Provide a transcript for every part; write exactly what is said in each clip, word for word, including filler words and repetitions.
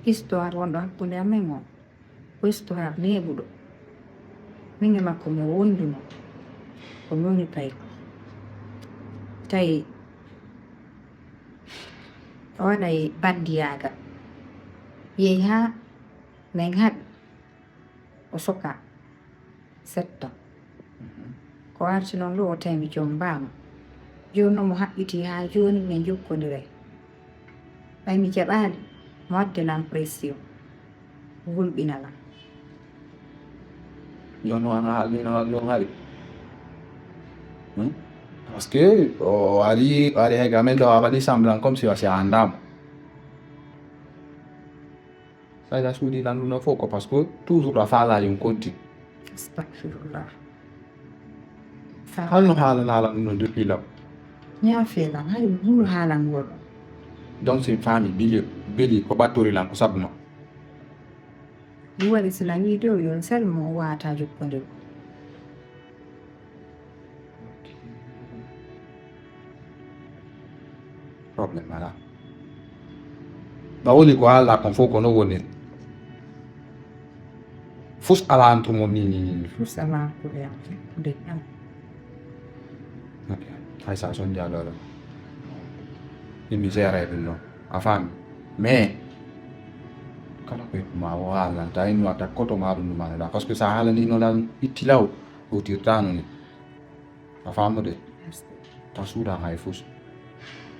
Histoire wonɗo hakkunde amen o, ko histoire neeɓuɗo. Min e makko min wonduno ko nooni payi. Tawi o waɗay bandiyaagal. Yehi haa min haɓi o soka sept ans. Ko arti noon ɗo o tawi mi jommbaama. Jooni noon mo haɓɓiti haa jooni min njokkondiray. Ɓay mi jaɓaali mo wadde lan pression, gulɓina lan. Jooni noon a haalino ɗum hari. Hmm? Parce que o ari o ari hay gamen ɗo a waɗi semblant comme si o si a anndaama. Sayda suuɗi landuno fof ko parce que toujours a faala yon konti. Astagfirullah. Halno haalana landuno depuis law. Ñaafe lan hari hulu haalangol. Donc c'est famille bili bili ko ɓattori lan ko sabuno. Mi waɗi sila wiide o yon sel mo wata jokkondir. Problème ala. Ɓa woni ko haala kon fof ko no woniri. Fus ala entre mon ni ni ni. Fus ala ko e am de am. Ok. Hay sa son dia lolo. Ni mi gère ɗum non. A fami. Mais kala ko ma o haalanta en wata koto ma ɗum ɗum ala parce que sa haalani no lan itti law o tirtano ni. A famude. Ta suuɗa hay fus.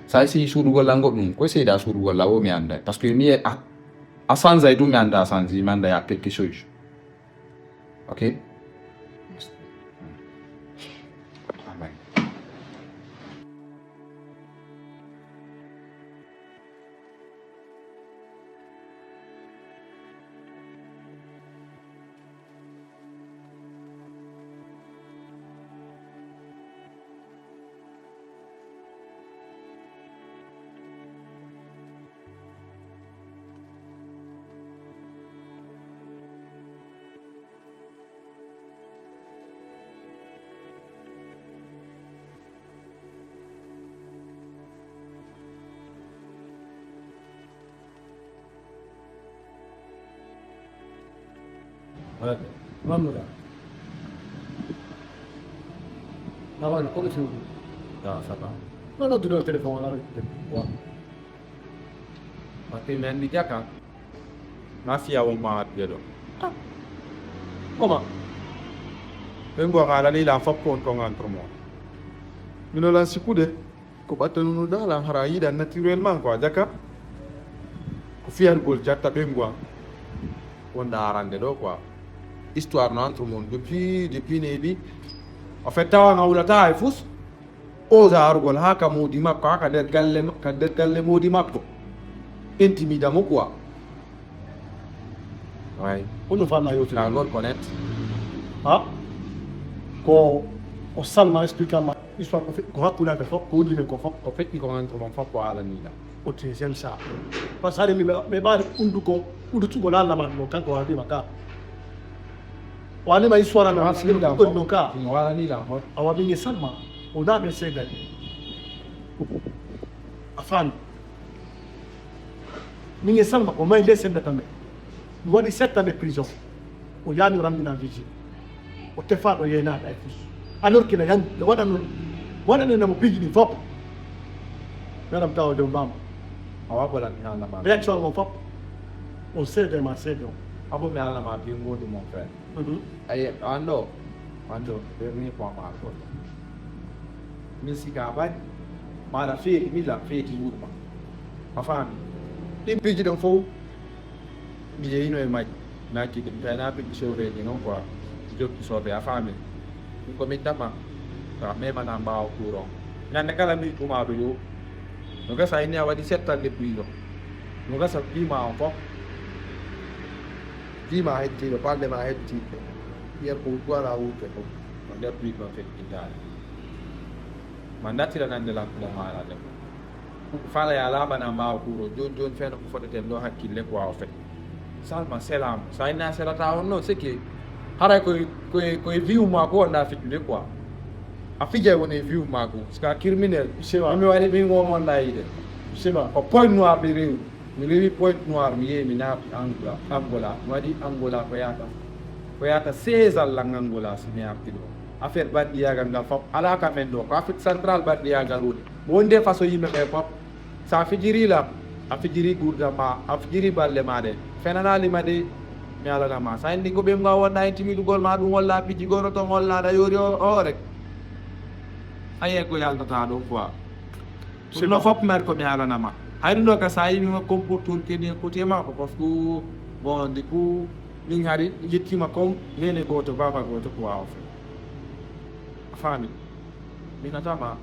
Sa si suuɗugol lan goɗɗum ko seyda suuɗugol law o mi anda parce que ni a a sanza e ɗum mi anda a sanzi mi anda ya quelque chose. Ok. Amen. Mamuda. Mamuda, comme tu veux. Ah, ça va. Non, non, tu dois le téléphone, on arrête. Ouais. Parce que mi anndi jaka. Mafia on ma adde ɗo. Comment? Ɓe ngo haalani lan fof ko on kon entre mon. Mino lan sikkude. Ko ɓattanuno dalan hara yiɗa naturellement quoi jaka. Ko fiyargol jatta ɓe ngo. Wonda arande ɗo quoi. Histoire no entre mon depuis depuis neeɓi. En fait tawa nga wulata e fus. Osa arugol haa ka moodi makko haa ka nder galle ka nder galle moodi makko. Intimida mo quoi. Way. Ko ɗum famna yewtira. Ka ngol ko net. Ha? Ko o salma explique ma histoire ko fe- ko hakkunde amen fof ko woni men ko fof. Ko feƴƴi ko entre mon fof ko alanila. O te j'aime ça. Parce que haɗa mi mi ɓaade ɓunndu ko ɓunndu tugol Allah ma ɗum kanko waɗima ka. O waɗima histoire amen ɗum ɗon ɗo ka. Walanila hol. Awa min e salma o naɓe seegal. A faami. Min e salma ko may nde sendata men. Mi waɗi sept année prison. O yaami ramdina vigile. O tefaɗo yeynaɗa e fus. Alors que na yandi no waɗano waɗanenamo piiji ɗi fof. Meɗam tawa dow mbama. A wagola mi haalnama. Réaction mon fof. On seede ma seede o. Abo mi haalnama bi ngodi mon frère. Aye an ɗo an ɗo dernier point ma ko min sika baɗi maɗa feeti milla feeti wurma a faami ɗin piiji ɗon fof mi yeyino e majji mi acci ɗum tawna piiji sewreji noon quoi jokki soɓe a faami ɗum ko min tama to a memana mbawa courant ñande kala mi tumaɗo yo no gasa inni a waɗi settal depuis ɗo no gasa pima on fof pima hetti ɗo parlement hetti Yer ko wala wutte ko no nder duuɓi ma feƴƴintaade ma ndartiranande lan ko mo haalande ko fala ya laaɓana mbaawa kuuro jooni jooni feeno ko foteten ɗo hakkille ko waawa feƴ salma selama so inna selata on noon seke haray koye koye koye viwu ma ko wonɗa fijjude quoi a fijay woni e viwu ma ko parce que a criminel mi waɗi min womon layide ko point noir de rewde Mi rewi Pointe Noire, mi yehi, mi naati Angola. Angola, mi waɗi Angola ko yahata, ko yahata seize ans lan Angola, si mi arti ɗo. Affaire banndiyaagal ngal fof alaa ka men ɗo, ko Afrique Centrale banndiyaagal woni. Mo wonde façon yimɓe ɓe fof, so a fijirii lan, a fijirii nguurndam ma, a fijirii balɗe ma ɗe. Fenanaali ma de, mi alana ma. So a anndi ko ɓe mbaawaa wonde a intimiɗugol ma ɗum, walla a fiji gono toon, walla aɗa yoori o, o rek. A yiyay ko yaltata ɗum quoi. Ɗum no fof mer ko mi alana ma. Hay ɗum ɗo ka so a yimi comporter ke ni ko tema ko parce que bon, du coup, min hari yettima comme nene gooto, baba gooto quoi, en fait. A faami? Mi natama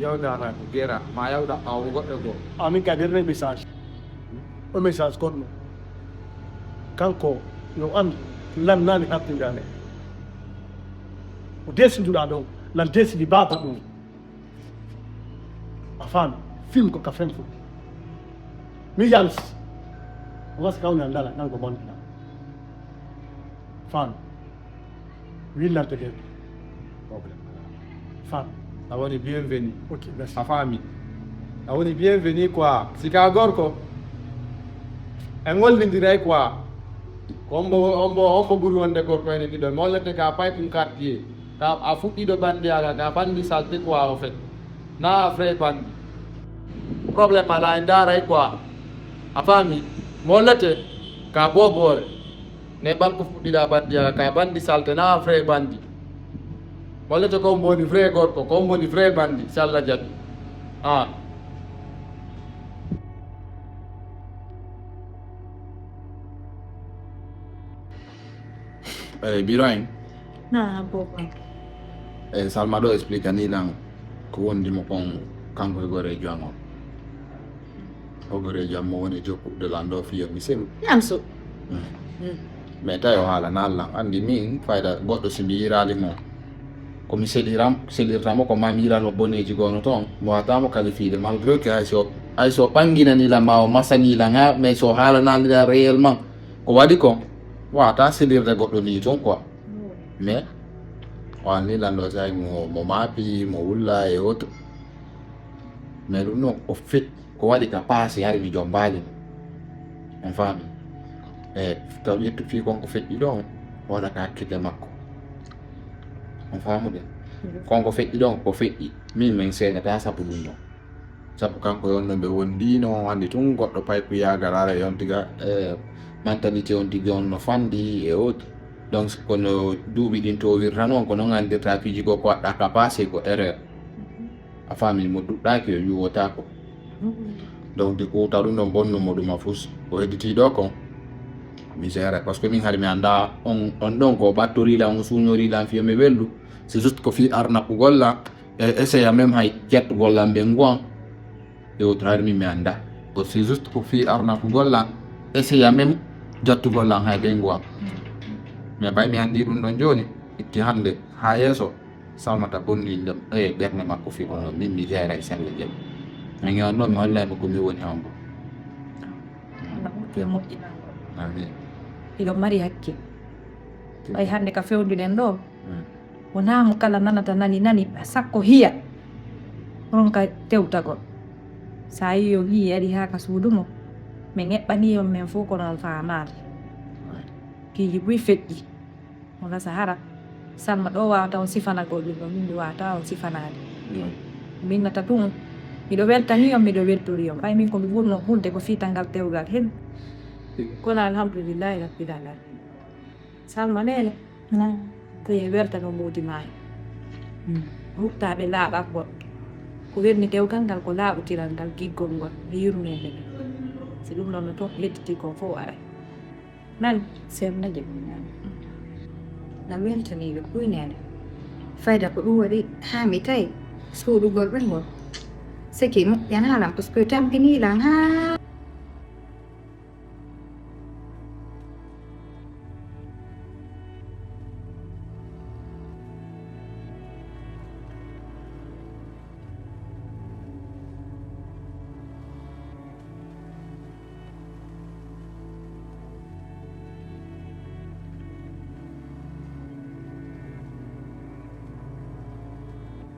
yawdata ko gera, ma yawda ɓaawo goɗɗo goo. Amin ka dernier message. O message konno. Kanko yo an lan nani hattindane. O desiduɗa ɗon, lan desidi baba ɗum. A faami? Film ko ka fen fof. Mi yalsi. Wasa kawna ndala, nan ko bonɗina. Faami? Willante ke. Problem. Faami? A woni bienvenu. Ok, merci. A faami? A woni bienvenu quoi. Si ka gorko, en ngollondiray quoi. Ko hombo, hombo, hombo ɓuri wonde gorko ene ɗiɗo. Mi hollete ka pay ɗum quartier. Ka a fuɗɗiɗo banndiyaagal, ka banndi salte quoi, au fait. Na a vrai banndi. Problème alaa, en ndaaray quoi. A faami? Mi hollete ka booboore. Ne ɓal ko fuɗɗiɗa banndiyaagal, ka banndi salte, na a vrai banndi. Mi hollete ko hombo woni vrai gorko, ko hombo woni vrai banndi, si Allah jaɓi. Ah. Eyi, Birahim. Na, bobo. Eyi, Salma ɗo explique ni lan ko wondi mo kon, kanko e goreejo an on. O goreejo an mo woni jokkude lan ɗo fiyo mi selu. Yam so. Mm. Mm. Mais tawi o haalanaali lan. Anndi min fayda goɗɗo si mi yiɗaali mo. Ko mi seliram, selirta mo ko ma mi yiɗaali mo boneeji goo no toon. Mi wata mo qualifié malgré que hay so, hay so ɓanginani lan ma o masani lan ha, mais so haalanaali lan réellement ko waɗi kon, wata selirde goɗɗo ni toon quoi. Mais o anni lan ɗo say mo, mo maapi, mo wulla e autres. Mais ɗum noon o fit ko waɗi ka paasi hari mi jombaali mo. On faami? E taw ƴettu fii kon ko feƴƴi ɗon, o waɗa ka hakkille makko. On faamude? Kon ko feƴƴi ɗon, ko feƴƴi. Min min seenata sabu ɗum ɗon. Sabu kanko e on no ɓe wondino, anndi tun goɗɗo paypuyaagal ara e on tiga, e mentalité on tigi on no fandi e autres. Donc, kono duuɓi ɗin to wirta noon, ko noon anndirta piiji goo ko waɗɗa ka paasi ko erreur. A faami mo duɗɗaaki o yuwotaako. Donc, du coup, taw ɗum ɗon bonnu mo ɗum a fus. O hedditi ɗo kon. Mi seera, parce que min hari mi annda on, on ɗon ko ɓattori lan, on suuñori lan fiyo mi wellu. C'est juste ko fii arnaɓugol lan, e essayer même hay jettugol lan ɓe nguwan. E autre hari min mi annda. Ko c'est juste ko fii arnaɓugol lan, essayer même jettugol lan hay ɓe nguwan. Mais ɓay mi anndi ɗum ɗon jooni, itti hannde haa yeeso. Salmata bonni ndem, eh, ɓernde makko fii kono min mi jeera e sella jam. Mi ñaanno mi hollay mo ko mi woni hombo. Allah hokku en moƴƴinango. Amin. Hiɗo mari hakke. Ɓay hannde ka fewduɗen ɗo, mm, wonaa mo kala nanata nani nani, sakko hiya. Ronka tewtagol. Sa yi o wi'i ari haa ka suudu mo, min eɓɓanii on men fof kono on faamaali. Piiji buy feƴƴi. Wona sahara, Salma ɗo wawata on sifanagol ɗum ɗo, min mi wawata on sifanaade. Mm. Min nata tun, miɗo weltani on, miɗo weltori on. Ɓay min ko mi ɓurno hulde ko fii tangal tewgal hen. Mm. Kono alhamdulillahi rabbil alamin. Salma nene. Naam. Ko ye weltano moodi maayo. Mm. Ruttaaɓe laaɓagol. Ko welni tewgal ngal ko laaɓutiral ngal giggol ngol e yurmeende ngal. Si ɗum ɗon no toon yettiti ko fof aray. Nani? Senndaade. Na weltanii ɓe buy neene. Fayda ko ɗum waɗi haa mi tawi suuɗugol ɓe ngol. Seki moƴƴanaa lan, parce que tampinii lan haa